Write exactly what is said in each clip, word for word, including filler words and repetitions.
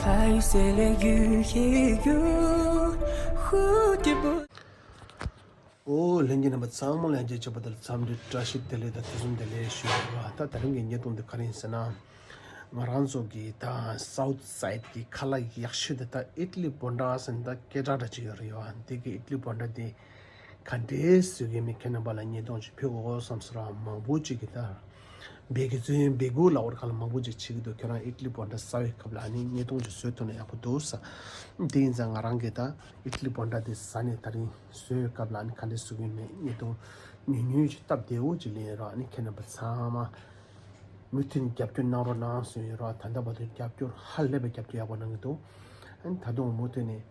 还有谁来遇也有蝴蝶不 ཨོ་ལྷན་རྒྱས་རྣམ་པ་ཚང་མ་ལ་ཡང་བསྐྱར་བྱས་པ་དང་འཚམས་འདྲི་བཀྲ་ཤིས་བདེ་ལེགས་དང་དུས་གསུམ་བདེ་ལེགས་ཞུ་ཡ་རེད་བ། ད་དེ་རིང་གི་བརྙན་ཐུང་འདི་ག་རེ་ཡིན་ཟེར་ན། ང་རང་ཚོ་གི་ད་སའུ་ཐི་སའེ་ཌི་གི་ཁ་ལག་ཡག་ཤོས་དེ་ད་ཨིཊ་ལི་བྷོན་ཌ་ཟེར་ན་ད་སྐད་གྲགས་འདྲ་ཅིག་ཡོད་རེད་བ། འདི་གི་ཨིཊ་ལི་བྷོན་ཌ་དེ་ག་འདྲས་བཟོ་གི་མིན་ཁྱེད་རྣམ་པ་ལ་བརྙན་ཐུང་ཅིག་ཕུལ་དགོས་བསམ་སོང་ར། མང་པོ་ཅིག་གིས་ད་བེ་གི་ཚོའི་བེ་གུ་ལབ་པ་ག་ལ་མང་པོ་ཅིག་བྱེད་ཀྱི་འདུག་ཁྱེད་རང་ཨིཊ་ལི་བྷོན་ཌ་ཟ་བའི་སྐབས་ལ་ཨ་ནི་བརྙན་ཐུང་ཅིག་བཟོས་ཐུབ་ན་ཡག་པོ་འདུག་ས། དེ་ཡིན་ཙང་ང་རང་གིས་ད་ཨིཊ་ལི་བྷོན་ཌ་དེ་ཟ་ནས་ད་རིང་བཟོས་པའི་སྐབས་ལ་ཨ་ནི་ག་འདྲས་བཟོ་གི་མིན་བརྙན་ཐུང་ཉུང་ཉུང་ཅིག་སྟབས་བདེ་བོ་ཅིག་ལེན་རོགས། ཨ་ནི་ཁྱེད་རྣམ་པ་ཚང་མ་མུ་མཐུད་ནས་རྒྱབ་སྐྱོར་གནང་རོགས་གནང་ཞུ་ཡིན་རོགས། ད་ལྟ་བར་དུ་རྒྱབ་སྐྱོར་ཧ་ལས་པའི་རྒྱབ་སྐྱོར་ཡག་པོ་གནང་གི་འདུག་ཨ་ནི་ད་དུང་མུ་མཐུད་ནས་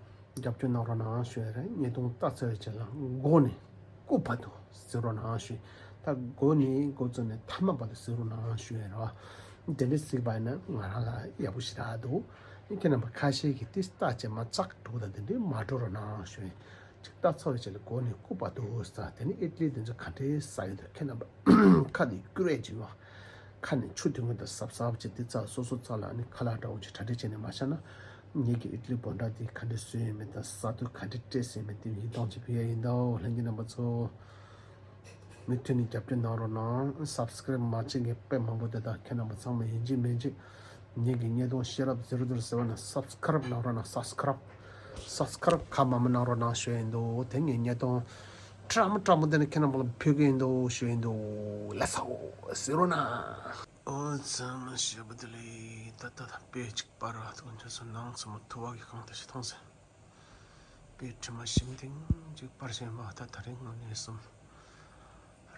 རྒྱབ་སྐྱོར་གནང་རོགས་གནང་ཞུ་ཡ་རེད། བརྙན་ཐུང་ལྟ་ཚར་བའི་རྗེས་ལ་མགོ་ནས་སྐུ་བར་དུ་གཟིགས་རོགས་གནང་ཞུ། ད་མགོ་ནས་འགོ་བཙུགས་ནས་མཐའ་མ་བར་དུ་གཟིགས་རོགས་གནང་ཞུ་ཡ་རེད་བ། དེ་འདྲ་གཟིགས་པ་ཡིན་ན་ང་རང་ལ་ཡག་པོ་ཞེ་དྲག་འདུག་ཁྱེད་རྣམ་པ་ཁ་ཤས་ཀྱིས་ཏིས་ལྟ་བྱས་མ་ཚགས་འགྲོ་དང་དེ་འདྲའི་མ་འགྲོ་རོགས་གནང་ཞུ། ཅིག་ལྟ་ཚར་བའི་རྗེས་ལ་མགོ་ནས་སྐུ་བར་དུ་ཟ། དེ་ནས་ཨིཊ་ལི་དེ་ཚོ་ག་འདྲའི་ཟ་ཡོད་འདུག་ཁྱེད་རྣམ་པ་ཁ་ནས་སྐྱུར་རེ་བྱེད་བ། ཁ་ནས་ཆུ་ཐོན་གྱི་འདུག་ཟབ་ཟབ་བྱས་དེ་ཚ་སོ་སོ་ཚ་ལ་ནི་ཁ་ལག་འདྲ་བོ་ཅིག་གྲ་སྒྲིག་བྱས་ནས་མ་བཞག་ན། ངེད་ཀྱི་ཨིཊ་ལི་བྷོན་ཌ་དེ་ག་འདྲ་བཟོས་ཡོད་མེད་དང་ཟ་དུས་ག་འདྲ་སྤྲད་ཟིན་མེད་དེ་ཡིན་སྟངས་ཅིག་ཕུལ་ཡ་ཡིན་ད། ལྷན་རྒྱས་རྣམ་པ་ཚོ། མུ་མཐུད་ནས་རྒྱབ་སྐྱོར་གནང་རོགས་གནང་། སབ་སི་ཀ་རེབ་མ་བྱེད་མཁན་དཔེ་མང་པོ་འདུག་ད་ཁྱེད་རྣམ་པ་ཚང་མ་ཡིན་གཅིག་མིན་གཅིག་ངེད་ཀྱི་བརྙན་ཐུང་ཤེས་རབ་ཟེར་དུར་ཟེར་བ་ན་སབ་སི་ཀ་རེབ་གནང་རོགས་གནང་། སབ་སི་ཀ་རེབ་སབ་སི་ཀ་རེབ་ག་མ་མ་གནང་རོགས་གནང་ཞུ་ཡིན་འདུག་དེ་ངས་བརྙན་ཐུང་ཀྲ་མོ་ཀྲ་མོ་དེ་ནི་ཁྱེད་རྣམ་པ་ལ་ཕུལ་གི་ཡིན་འདུག་ཞུ་ཡིན་འདུག་ལགས་སོ། ཟེར་རོགས་གནང་། ཨོ་ཚང་མ་ཞེ་པོ་དེ་ལས་ད་ད་ད་དཔེ་གཅིག་པར་བ་དུ་འཇོག་སོང་། ནང་ཚང་མ་ཐུ་བ་གི་གང་ལྟར་ཞིག་མཐོང་ཟེར། པའི་དྲི་མ་ཞིམ་ཐིང་ཅིག་པར་བྱས་མ་ད་ད་རིང་ངོ་ནས་སོམ།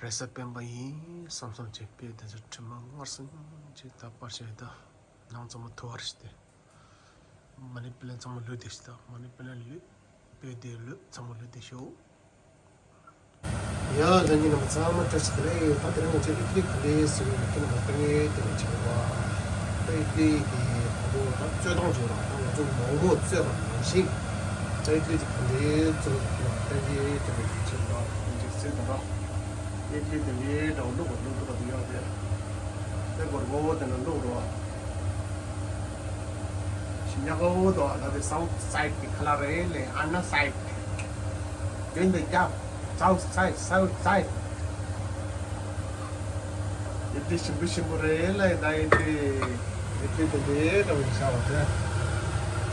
རེས་གཟའ་སྤེན་པ་ཡིན་བསམ་བསམ་བྱས་པའི་དེ་ཚོ་དྲི་མ་མངར་སིང་ཅིག་ད་པར་བྱས་ད། ནང་ཚང་མ་ཐུ་བར་ཞིག་སྟེ། མ་ནི་པི་ལན་ཚང་མ་ལུས་དེ་ཞིག་ད་མ་ནི་པི་ལན་ལུས། པའི་དེ་ལུས་ཚང་མ་ལུས་དེ་ཤོག་ཡ་ལྷན་རྒྱས་རྣམ་པ་ཚང་མ་བཀྲ་ཤིས་བདེ་ལེགས། ད་དེ་རིང་ང་ཚོས་ཨིཊ་ལི་ག་འདྲས་བཟོས་ཡོད་མེད་ཁྱེད་རྣམ་པ་ལ་དཔེ་དེ་འདྲ་བྱེད་པ། ད་ཨིཊ་ལི་གི་གོང་བུ་ད་བཙོས་སྟངས་བྱས་པ་ད་ང་ཚོ་མོག་མོག་བཙོས་པ་ནང་བཞིན། ད་ཨིཊ་ལི་དེ་ག་འདྲས་བཙོས་པ་ཁྱེད་རྣམ་པ་ལ་དཔེ་དེ་འདྲ་བྱེད་པ་ཅིག་གཟིགས་དང་ར། ཨིཊ་ལི་དེ་འདྲའི་འདྲ་བོ་བླུགས་པ་བླུགས་འདུག་པ་དེ་ཡོད་དེ། དཔེ་སྒོར་སྒོར་དེ་འདྲ་བླུགས་འགྲོ་བ། ཞི་ཉག་གོ་དོ་ད་དེ་སའུ་ཐི་སའེ་ཌི་གི་ཁ་ལག་རེད་ལེ། ཨ་ན་སའེ་ཌི། དེ་འདི་རྒྱབ། སའུ་ཐི་སའེ་ཌི། སའུ་ཐི་སའེ་ཌི། ཡིབ་དེ་ཞིམ་པོ་ཞིམ་པོ་རེད་ལེ། ད་ཡིབ་དེ་ཡིབ་དེ་དེ་འདྲའི་འདྲ་བོ་ཞིག་བཞག་པ་དེ།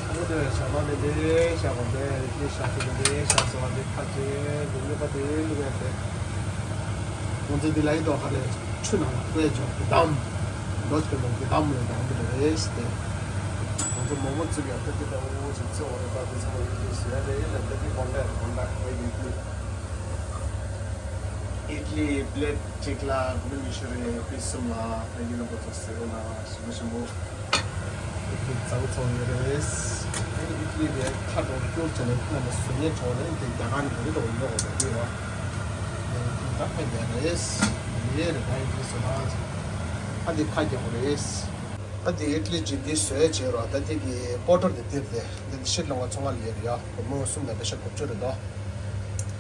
ཨོ་དེ་ཞག་མ་དེ་འདྲའི་བཞག་པ་དེ་ཡིབ་དེ་ཞག་དེ་འདྲའི་བཞག་སོང་བ་དེ་ཁ་ཅན་དེ་སྨྱུག་པ་དེ་བླུགས་ཡ་དེ། ཁོང་ཚོ་འདི་ལ་ཡིན་དོ་ཧ་ལས་ཆུ་ནང་ལ་བཀོད་ཆོག་གི་དམ། ལོ་ཆུ་ནང་གི་དམ་ལ་དམ་དེ་རེད་ཞེས་ཏེ། ཁོང་ཚོ་མོག་མོག་བཙུགས་ཡ་ཏི་ཏི་ལྟ་བུ་ཞིག་བཙུགས་པ་རེད། ད་དེ་ཚོ་ཡིན་དེ་ཟེར་ཡ་རེད་ལ་ཏི་ཏི་གོང་ལ་གོང་ལ་བཀོད་ཡོད་དུས། ཨིཊ་ལི་པི་ལེ་ཊི་གཅིག་ལ་སྒོར་མོ་ཉི་ཤུ་རེད། པི་སི་གསུམ་ལ་ཕ་གི་ལ་འགོ་ཚུགས་ཟེར་བ་ན་ཞིམ་པོ་ཞིམ་པོ། ཨིཊ་ལི་གཙང་ཚོང་ཡོད་རེད། ཨིཊ་ལི་རེད་ཁ་གྲོང་སྐྱོར་བྱས་ནས་ཁོང་ལ་བཟོ་ཉེས་གྲོགས་ནས་དེ་རྒྱ་གར་ནས་རེད་དོ་ཡོད་དེ་བ། ཨིཊ་ལི་ད་ཁ་རྒྱག་རེད། ཡེ་རེད་ད་ཨིཊ་ལི་བཟོ་ན། ཨ་དེ་ཁ་རྒྱག་རེད། ད་དེ་ཨིཊ་ལི་ཅིག་འདི་བཟོས་བྱས་རོགས། ད་དེ་གི་པོ་ཊར་དེ་དེར་དེ་འདི་ཕྱིར་ལོང་བ་ཚོང་བ་ལ་ཡོད་རེད་ཡ། སྒོར་མོ་གསུམ་དང་འབྲས་ཤ་དགུ་བཅུ་རེད་དོ།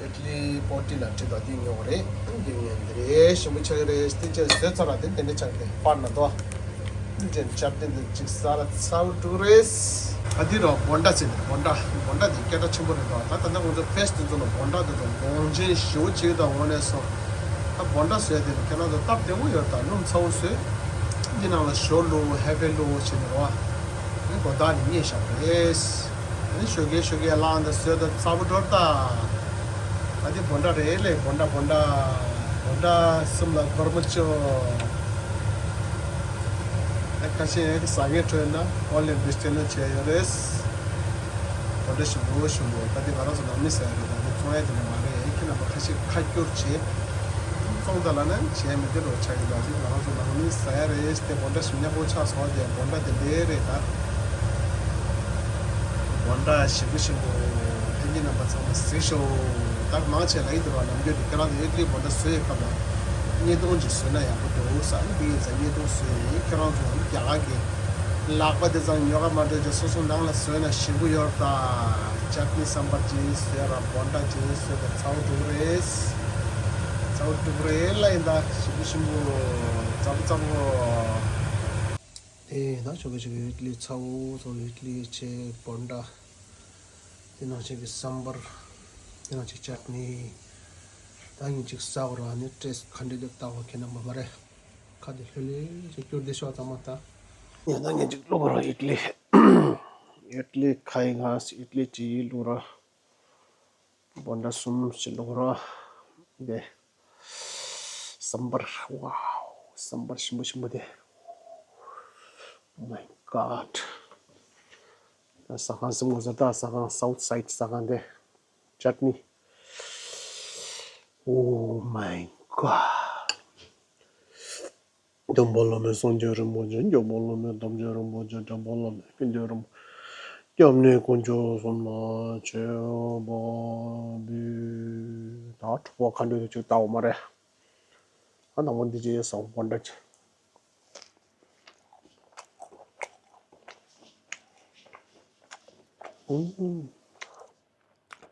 ཨིཊ་ལི་པོ་ཊི་ལ་ཁྲིད་དོ་དེ་ཉོ་གི་རེད། འདི་ངན་འདི་རེད་ཞིམ་པོ་ཆགས་ཀྱི་རེད། དེ་ཅན་བཟོས་ཚར་བ་དེ་དེ་འདྲ་ཆགས་ཀྱི་རེད། པར་ན་དོ། འདི་ཅན་ཅབ་དེ་འདི་ཅིག་ས་ལ་ཚ་བོ་དྲུག་རེད། ད་འདི་རོ་བོན་ཌ་ཟེར་ནས་བོན་ཌ་བོན་ཌ་འདི་སྐད་གྲགས་ཆེན་པོ་རེད་དོ། ད་ད་ལྟ་ང་ཚོ་ཕེ་སི་དེ་ཚོ་ལ་བོན་ཌ་དེ་ཚོ་གོང་ཆེན་ཞེ་པོ་ཅིག་དང་འོ་ནས་སོ། ད་བོན་ཌ་བཟོས་དེ་ནི་ཁྱེད་རང་ཚོ་སྟབས་བདེ་པོ་ཡོད། ད་སྣུམ་ཚ་བོ་བཟོས། འདི་ནང་ལ་ཞོ་བླུགས་ཧེ་ཧྥེ་བླུགས་བྱས་ནས་རོ། འདི་མགོ་བདག་ནི་རྙེད་བཞག་པ་རེད། ཨ་ནི་ཞོ་གས་ཞོ་གས་བླངས་ཏེ་བཟོས་ཏེ་ཚ་པོ་འགྲོ་ད། ཨ་འདི་བོན་ཌ་རེད་ལེ། བོན་ཌ་བོན་ཌ། བོན་ཌ་གསུམ་ལ་སྒོར་མོ་བཅུ། ཨ་ཁ་ཤས་ཟ་མཁན་འཕྲོད་ན་ཨོན་ལན་འདི་སྤྲད་ན་བྱས་ཡོད་རེད། བོན་ཌ་ཞིམ་པོ་ཞིམ་པོ། ད་འདི་ང་རང་ཚོ་ནང་མི་ཟ་ཡ་རེད། ད་འདི་བཙོང་ཡ་དེ་འདྲ་མ་རེད། ཁྱེད་རྣམ་པ་ཁ་ཤས་ཁ་སྐྱོར་བྱེད། བཙོང་ད་ལ་ན་བྱས་མི་འདི་རོ་ཆགས་ཡོད་པ་ཅིག་ང་རང་ཚོ་ནང་མི་ཟ་ཡ་རེད་དེ། བོན་ཌ་ཞིམ་ཉག་པོ་ཆགས་སོང་དེ་བོན་ཌ་དེ་འདྲའི་རེད་ད། བོན་ཌ་ཞིམ་པོ་ཞིམ་པོ། ལྷན་རྒྱས་རྣམ་པ་ཚང་མ་གཟིགས་ཤོག་ད་མང་ཆེ་ལ་ཡིད་དུ་བ་ནམ་རྒྱུན་དེ་ཁྱེད་རང་ཚོ་ཨིཊ་ལི་བོན་ཌ་བཟོ་ཡི་སྐབས་ལ་བརྙན་ཐུང་ཅིག་བཟོས་ན་ཡག་པོ་འདུག་ས། ཨ་ནི་དེ་ཡིན་ཙང་བརྙན་ཐུང་བཟོས་ཡིན། ཁྱེད་རང་ཚོ་རྒྱ་གར་གྱི་ལག་པ་དེ་ཚང་ཉོ་ག་མ་འགྲོ་ཅིག་སོ་སོ་ནང་ལ་བཟོས་ན་ཞིམ་པོ་ཡོད་ད། ཅབ་ནི་སམ་བར་ཅིག་བཟོས་ར་བོན་ཌ་ཅིག་བཟོས་ད་ཚ་བོ་དྲུག་རེད། ཚ་བོ་དྲུག་རེད་ལ་ཡིན་ད་ཞིམ་པོ་ཞིམ་པོ། ཚ་བོ་ཚ་བོ། ཨེ་ད་ཆོ་གི་ཆོ་གི་ཡིད་ལི་ཚ་བོ་ཚོ་ཡིད་ལི་ཆེ་བོན་ཌ། དེ་ནང་ཆེ་གི་སམ་བར། དེ་ནང་ཆེ་ཅཊ་ནི། ད་ངེད་ཅིག་ས་བར་བ་ནི་ཏྲེས་ཁ་འདྲེ་དེ་ལྟ་བ་ཁེ་ན་མ་མ་རེད། ཁ་དེ་ལྷོད་ལྷོད་ཅིག་སྐྱོར་དེ་ཤོག་ཚང་མ་ད། ཡང་ད་ངེད་ཅིག་ལོ་བར་ཡིད་ལི། ཡིད་ལི་ཁ་ཡི་ང་ཡིད་ལི་ཅི་ཡི་ལུ་ར། བོན་ཌ་གསུམ་ཞིག་ལོག་ར། འདི། སམ་བར། ཝའོ། སམ་བར་ཞིམ་པོ་ཞིམ་པོ་དེ། Oh my God. ཟ་ཁང་གསུམ་ངོ་ཟ་ད་ཟ་ཁང་སའུ་ཐི་སའི་ཌི་ཟ་ཁང་དེ། ཅཊ་ནི། Oh my God. སྟོན་པ་བླ་མེད་སངས་རྒྱས་རིན་པོ་ཆེ། སྐྱོབ་པ་བླ་མེད་དམ་ཆོས་རིན་པོ་ཆེ། འདྲེན་པ་བླ་མེད་ཀུན་མཁྱེན་རིན་པོ་ཆེ། སྐྱབས་གནས་དཀོན་མཆོག་གསུམ་ལ་མཆོད་པ་འབུལ། ད་གྲོགས་པོ་མཁའ་འགྲོ་དེ་ཅིག་ལྟ་བ་མ་རེད། ཨ་ནང་པ་འདི་ཅིག་ཡོད་སོང་བོན་ཌ་ཅིག་ཨུམ།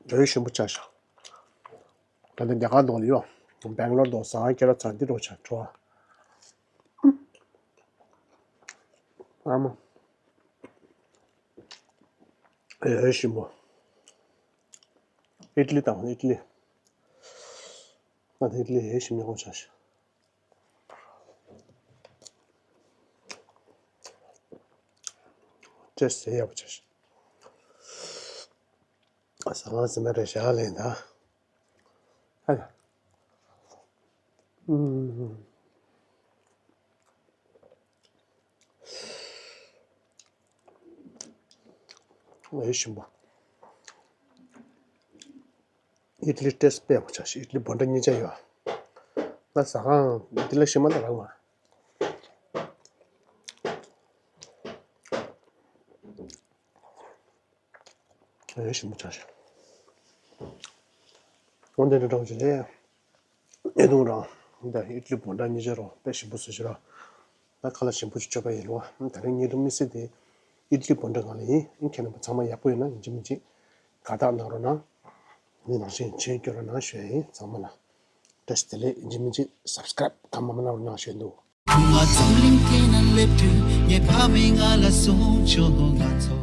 འགྲོ་ཡི་ཞིམ་པོ་ཆགས་ཤག་ད་ལྟ་རྒྱ་གར་འདོག་ལ་ཡོད། སྦེང་ལོར་འདོག་ཟ་ཁང་ཁྱེད་ར་ཚ་འདི་འགྲོ་ཆ་འགྲོ་ཨ། ཨ་མ། ཨེ་ཨེ་ཞིམ་པོ། ཨིཊ་ལི་དང་ཨིཊ་ལི། ང་ད་ཨིཊ་ལི་ཨེ་ཞིམ་ཉག་པོ་ཆགས་ཤག་ཅེས་ཟེར་ཡག་པོ་ཆགས་ཤག་ཟ་ཁང་ཟིན་པ་རེད་བཞག་ལེན་ད། ཧ་ལ། ཨུམ། ཨེ་ཞིམ་པོ། ཨིཊ་ལི་ཏེས་དཔེ་ཡག་པོ་ཆགས་ཤག་ཨིཊ་ལི་བོན་ཌ་གཉིས་ཆ་ཡོད། ང་ཟ་ཁང་འདི་ལ་ཞིམ་མ་ད་རག་མ། ཨེ་ཞིམ་པོ་ཆགས་ཤག་འོན་ཏེ་འདྲ་འདྲ་བོ་ཅིག་རེད། ཨེ་དུང་རང་འདི་ཨིཊ་ལི་བོན་ཌ་གཉིས་ཆ་རོ་དཔེ་ཞིམ་པོ་བཟོས་ཤག་ར། ད་ཁ་ལག་ཞིམ་པོ་ཅིག་སྤྱོད་པ་ཡིན་ལོ། ད་རིང་ངའི་རུ་མི་སི་དེ་ཨིཊ་ལི་བོན་ཌ་ང་ལ་ཡིན། ཁྱེད་རྣམ་པ་ཚང་མ་ཡག་པོ་ཡོད་ན་ཡིན་གཅིག་མིན་གཅིག་དགའ་རྟགས་གནང་རོགས་གནང་། ངས་ནང་བཞིན་མཆན་སྐྱོན་རོགས་གནང་ཞུ་ཡ་ཡིན་ཚང་མ་ལ། བཀྲ་ཤིས་བདེ་ལེགས། ཡིན་གཅིག་མིན་གཅིག་སབ་སི་ཀ་རབ་གང་མང་མང་གནང་རོགས་གནང་ཞུ་ཡ་འདུག་ཁུ་མ་ཚང་གླིང་ཁེ་ན་སླེབས་དུས་ངའི་ཕ་མས་ང་ལ་གསུངས་བྱུང་ང་ཚོ།